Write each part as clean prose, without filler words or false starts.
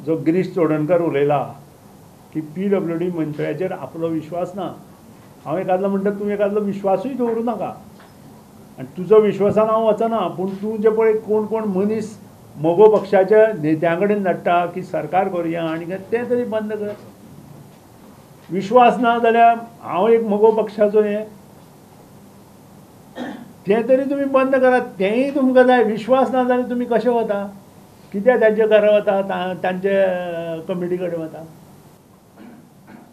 जो गिरीश चोडणकर उलयला की PWD मंत्र्याचेर आपलो विश्वास ना, हांव एकादलो म्हणटा तूं एकादलो विश्वासूय दवरूं नाका आनी तुजो विश्वासान हांव वचना, पूण तूं जे पळय कोण कोण मनीस मगो पक्षाच्या नेत्यां कडेन धाडटा की सरकार करुया आनी तें तरी बंद कर. विश्वास ना जाल्यार हांव एक मगो पक्षाचो हें तें तरी तुमी बंद करात, तेंय तुमकां जाय. विश्वास ना जाल्यार तुमी कशें वता, कित्याक तांच्या घरा वता, तांचे कमिटी कडेन वता?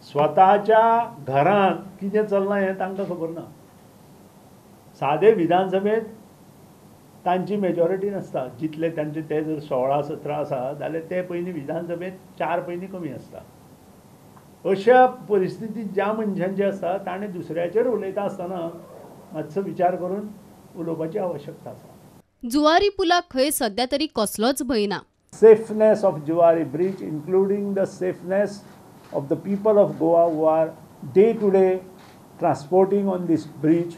स्वताच्या घरांत कितें चल्लां हें तांकां खबर ना. सादे विधानसभेंत तांची मेजॉरिटी नासता, जितले तांचे ते जर 16-17 आसा जाल्यार ते पयलीं विधानसभेंत 4 पयलीं कमी आसता. अशा परिस्थितींत ज्या मनशांचे आसता ताणें दुसऱ्याचेर उलयता आसतना मातसो विचार करून उलोवपाची आवश्यकता आसा. जुवारी पुलाक खंय सध्या तरी कसलोच भंय ना. Safeness of Zuari bridge including the safeness of the people of Goa who are day to day transporting on this bridge,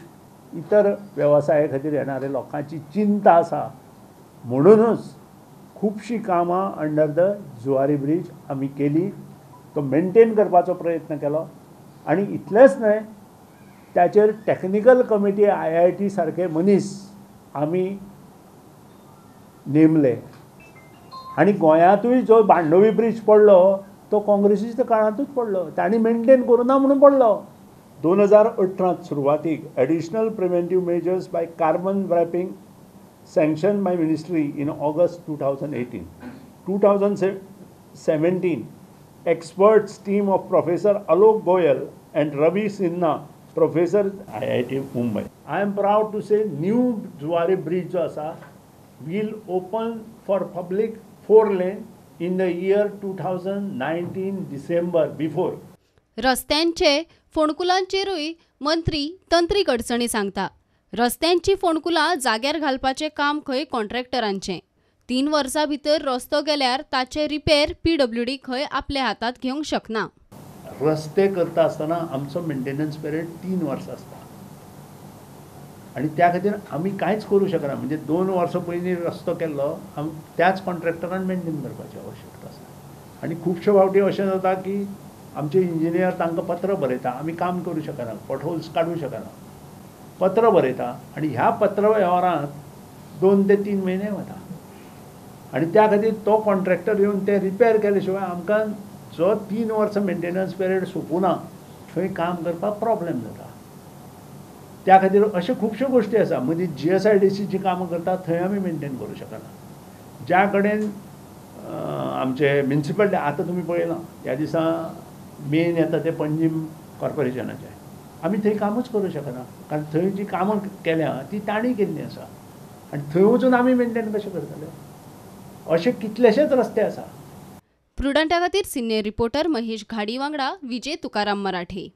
इतर वेवसाया खातीर येणारे लोकांची चिंता आसा, म्हणूनच खुबशीं कामां अंडर the Zuari bridge आमी केली, तो मेंटेन करपाचो प्रयत्न केलो. आनी इतलेंच न्हय, ताचेर टॅक्निकल कमिटी IIT सारके मनीस आमी नेमले. आनी गोंयांतूय जो बांडोवी ब्रिज पडलो तो काँग्रेसीच्या काळांतूच पडलो, तांणी मेंटेन करूं ना म्हणून पडलो. 2018 सुरवातीक additional preventive measures by carbon wrapping sanction by ministry in August 2018. 2017 experts team of professor Alok Goyal and Ravi Sinha, professor IIT Mumbai. I am proud to say new Zuari bridge जो आसा will open for public 4 lane in the year 2019 December before. रस्त्यांचे फोंडकुलांचेरूय मंत्री तंत्रीक अडचणी सांगता. रस्त्यांची फोंडकुलां जाग्यार घालपाचें काम खंय कॉन्ट्रॅक्टरांचें. 3 वर्सां भितर रस्तो गेल्यार ताचे रिपेर PWD खंय आपल्या हातांत घेवंक शकना. रस्ते करता आसतना आमचो मेंटेनन्स पिरियड 3 वर्सां आसता आनी त्या खातीर आमी कांयच करूं शकना. म्हणजे 2 वर्सां पयलीं रस्तो केल्लो आमी त्याच कॉन्ट्रॅक्टरान मेंटेन करपाची आवश्यकता आसा. आनी खुबशे फावटी अशें जाता की आमचे इंजिनियर तांकां पत्र बरयता, आमी काम करूं शकना, पॉटहोल्स काडूं शकना, पत्र बरयता आनी ह्या पत्र वेव्हारांत 2 ते 3 म्हयने वता आनी त्या खातीर तो कॉन्ट्रॅक्टर येवन ते रिपेर केले शिवाय आमकां जो 3 वर्सां मेंटेनन्स पिरियड सोंपूना थंय काम करपाक प्रॉब्लेम जाता. त्या खातीर अश्यो खुबश्यो गोश्टी आसा. मदीं GSIDC जी कामां करता थंय आमी मेंटेन करूं शकना. ज्या कडेन आमचे म्युनिसिपलिटी आतां तुमी पळयलां ह्या दिसा मेन येता ते पणजीम कॉर्पोरेशनाचें, आमी थंय कामूच करूं शकना, कारण थंय जी कामां केल्या ती तांणी केल्ली आसा आनी थंय वचून आमी मेंटेन कशें करतले? अशे कितलेशेच रस्ते आसा. प्रुडंटा खातीर सिनियर रिपोर्टर महेश घाडी वांगडा विजय तुकाराम मराठे.